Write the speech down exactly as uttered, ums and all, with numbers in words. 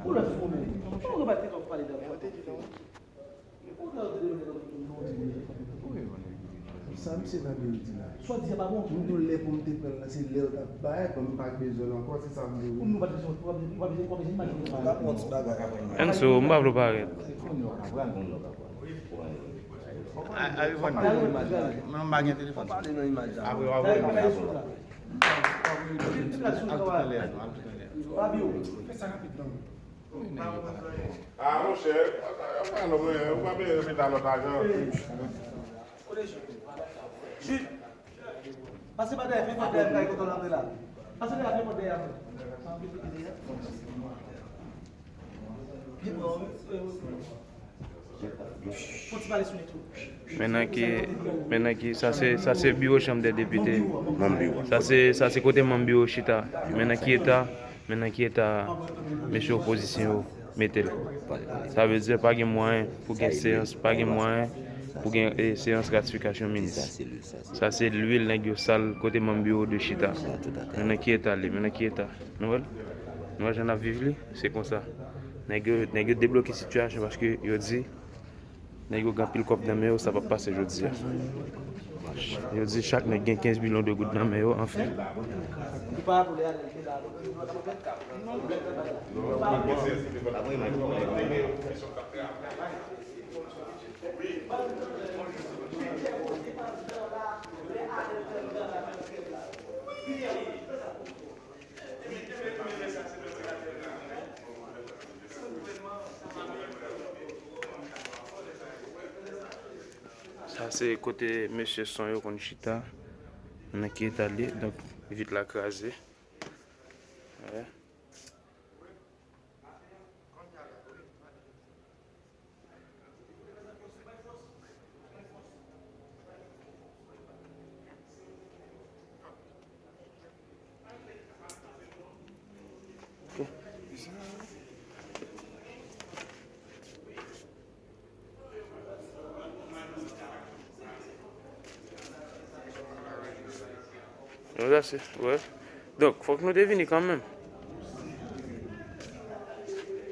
Pou lòt fo men. Kòman w pa te pale de vòt? Ou ka di de vòt. Sa misye nan biro di la. Sa w di a pa bon. M tou lè pou m te pran l nan, se lè yo t ap bay, bon, m pa bezwen l ankò, se sa m vle. Pou nou pa bezwen, pa bezwen, pa bezwen, pa bezwen imajine. Anso, m pa vle w parèt. Mwen m pa gen telefòn. Apre w ap wè. Al tout anlè, al tout anlè. Fabio, fè sa rapid non. Ah, monchè, pa non, mwen, ou pa bezwen repete lòt ajan. Pase pa dèyè, fè pa dèyè, fè kote w antre la. Pase dèyè, fè pa dèyè. Fon ti pale sou li tou. Men nan ki, men nan ki, sa se, sa se biwo chanm dè depite. Manm biwo. Sa se, sa se kote manm biwo chita. Men nan ki eta, men nan ki eta mesye opozisyon yo mete l. Sa vle di pa gen mwayen pou gen seyans, pa gen mwayen pou gen, eh, seyans ratifikasyon minis. Sa se lwil nèg yo sal kote manm biwo de chita. Men nan ki eta li, men nan ki eta. Nou wè l? Nou wè jan n ap viv li? Se konsa. Nèg yo, nèg yo debloke sitiyasyon paske yo di nèg yo gen anpil kòb nan men yo, sa p ap pase jodi a. Yo di chak nèg gen kenz milyon de goud nan men yo, anfen. Sa se kote mesye son yo konn chita. Nan ki eta li, donk vit la kraze. Wè. Donk, fòk nou te vini kanmenm.